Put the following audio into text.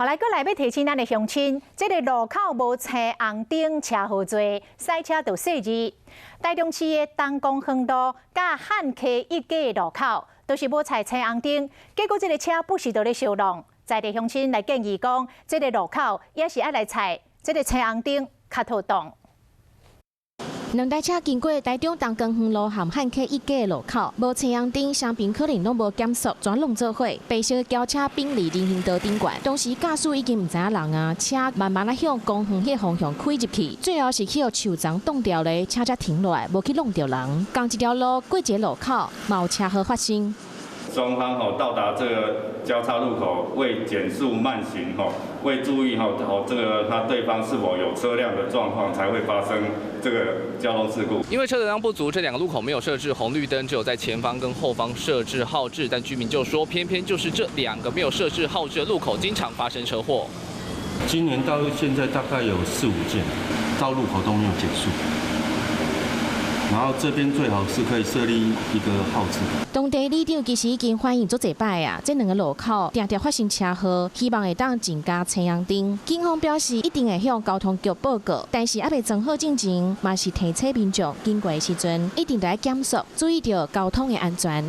後來閣來欲提醒咱的鄉親，這个路口無青紅燈，車禍濟，駛車著細膩。台中市的東公園路佮漢溪一街路口，都是無採青紅燈，結果這个車不時都咧相挵。在地鄉親來建議講，這个路口也是愛來採這个青紅燈較妥當。兩台車經過台中東光園路和漢溪一街路口，無青紅燈，雙邊可能攏無減速，全挵做伙。白色轎車並佇人行道頂懸，當時駕駛已經毋知影人啊，車慢慢仔向公園彼个方向開入去，最後是去予樹叢擋著咧，車才停落來，無去挵著人。仝一條路過一个路口，嘛有車禍發生。雙方吼到達這個交叉路口，未減速慢行吼，未注意吼吼這個他對方是否有車輛的狀況，才會發生這個交通事故。因為車流量不足，這兩個路口沒有設置紅綠燈，只有在前方跟後方設置號誌。但居民就說，偏偏就是這兩個沒有設置號誌的路口，經常發生車禍。今年到現在大概有四五件，到路口都沒有減速。然後這邊最好是可以設立一個號誌。當地里長其實已經反映足濟擺啊，這兩個路口定定發生車禍，希望會當增加青紅燈。警方表示一定會向交通局報告，但是猶未裝好進前，嘛是提醒民眾經過的時陣，一定著愛減速，注意著交通的安全。